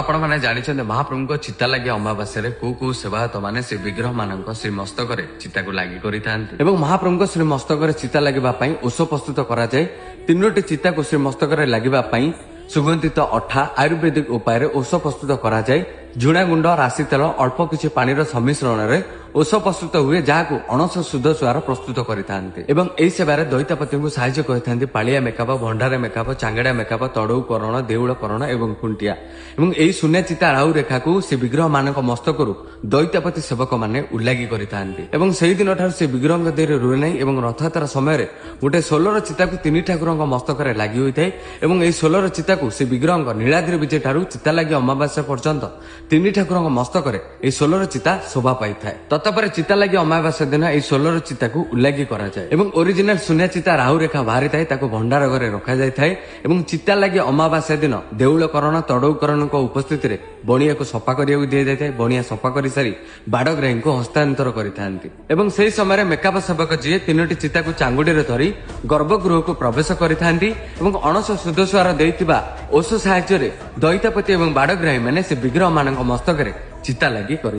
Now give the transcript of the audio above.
ଆପଣମାନେ ଜାଣିଛନ୍ତି, ମହାପ୍ରଭୁଙ୍କ ଚିତା ଲାଗି ଅମାବାସ୍ୟାରେ କୋଉ କୋଉ ସେବାୟତ ମାନେ ସେ ବିଗ୍ରହ ମାନଙ୍କ ଶ୍ରୀ ମସ୍ତକରେ ଚିତାକୁ ଲାଗି କରିଥାନ୍ତି ଏବଂ ମହାପ୍ରଭୁଙ୍କ ଶ୍ରୀ ମସ୍ତକରେ ଚିତା ଲାଗିବା ପାଇଁ ଓଷ ପ୍ରସ୍ତୁତ କରାଯାଏ। ତିନୋଟି ଚିତାକୁ ଶ୍ରୀ ମସ୍ତକରେ ଲାଗିବା ପାଇଁ ସୁଗନ୍ଧିତ ଅଠା, ଆୟୁର୍ବେଦିକ ଉପାୟରେ ଓଷ ପ୍ରସ୍ତୁତ କରାଯାଏ। ଝୁଣା ଗୁଣ୍ଡ, ରାଶି ତେଲ, ଅଳ୍ପ କିଛି ପାଣିର ସମ୍ମିଶ୍ରଣରେ ଓଷ ପ୍ରସ୍ତୁତ ହୁଏ, ଯାହାକୁ ଅଣସ ସୁଧ ସୁଆର ପ୍ରସ୍ତୁତ କରିଥାନ୍ତି। ଏବଂ ଏହି ସେବାରେ ଦଇତାପତିଙ୍କୁ ସାହାଯ୍ୟ କରିଥାନ୍ତି ପାଳିଆ ମେକାପ, ଭଣ୍ଡାର ମେକାପ, ଚାଙ୍ଗଡା ମେକାପ, ତଡଉ କରଣ, ଦେଉଳ କରଣ ଏବଂ ଖୁଣ୍ଟିଆ। ଏବଂ ଏହି ଶୂନ୍ୟ ଚିତା ରାହୁ ରେଖାକୁ ସେ ବିଗ୍ରହ ମାନଙ୍କ ମସ୍ତକରୁ ଦଇତାପତି ସେବକମାନେ ଉଲ୍ଲାଗି କରିଥାନ୍ତି ଏବଂ ସେହି ଦିନଠାରୁ ସେ ବିଗ୍ରହଙ୍କ ଦେହରେ ରୁହେ ନାହିଁ। ଏବଂ ରଥଯାତ୍ରା ସମୟରେ ଗୋଟେ ସୋଲର ଚିତାକୁ ତିନି ଠାକୁରଙ୍କ ମସ୍ତକରେ ଲାଗି ହୋଇଥାଏ ଏବଂ ଏହି ସୋଲର ଚିତାକୁ ସେ ବିଗ୍ରହଙ୍କ ନୀଳାଦ୍ରି ବିଜେ ଠାରୁ ଚିତା ଲାଗି ଅମାବାସ୍ୟା ପର୍ଯ୍ୟନ୍ତ ତିନି ଠାକୁରଙ୍କ ମସ୍ତକରେ ଏହି ସୋଲର ଚିତା ଶୋଭା ପାଇଥାଏ। ତତପରେ ଚିତା ଲାଗି ଅମାବାସ୍ୟା ଦିନ ଏହି ସୋଲର ଚିତାକୁ ଉଲ୍ଲାଗି କରାଯାଏ ଏବଂ ଓରିଜିନାଲ ଶୂନ୍ୟ ଚିତା ରାହୁ ରେଖା ବାହାରିଥାଏ, ତାକୁ ଭଣ୍ଡାର ଘରେ ରଖାଯାଇଥାଏ। ଏବଂ ଚିତା ଲାଗି ଅମାବାସ୍ୟା ଦିନ ଦେଉଳକରଣ, ତଡଉକରଣଙ୍କ ଉପସ୍ଥିତିରେ ବଣିଆକୁ ସଫା କରିବାକୁ ଦିଆଯାଇଥାଏ। ବଣିଆ ସଫା କରିସାରି ବାଡଗ୍ରାହୀଙ୍କୁ ହସ୍ତାନ୍ତର କରିଥାନ୍ତି ଏବଂ ସେହି ସମୟରେ ମେକାପ ସେବକ ଯିଏ ତିନୋଟି ଚିତାକୁ ଚାଙ୍ଗୁଡିରେ ଧରି ଗର୍ଭଗୃହକୁ ପ୍ରବେଶ କରିଥାନ୍ତି ଏବଂ ଅଣସ ସୁଦସୁଆର ଦେଇଥିବା ଓଷ ସାହାଯ୍ୟରେ ଦଇତାପତି ଏବଂ ବାଡଗ୍ରାହୀ ମାନେ ସେ ବିଗ୍ରହ ମାନଙ୍କ ମସ୍ତକରେ ଚିତା ଲାଗି କରି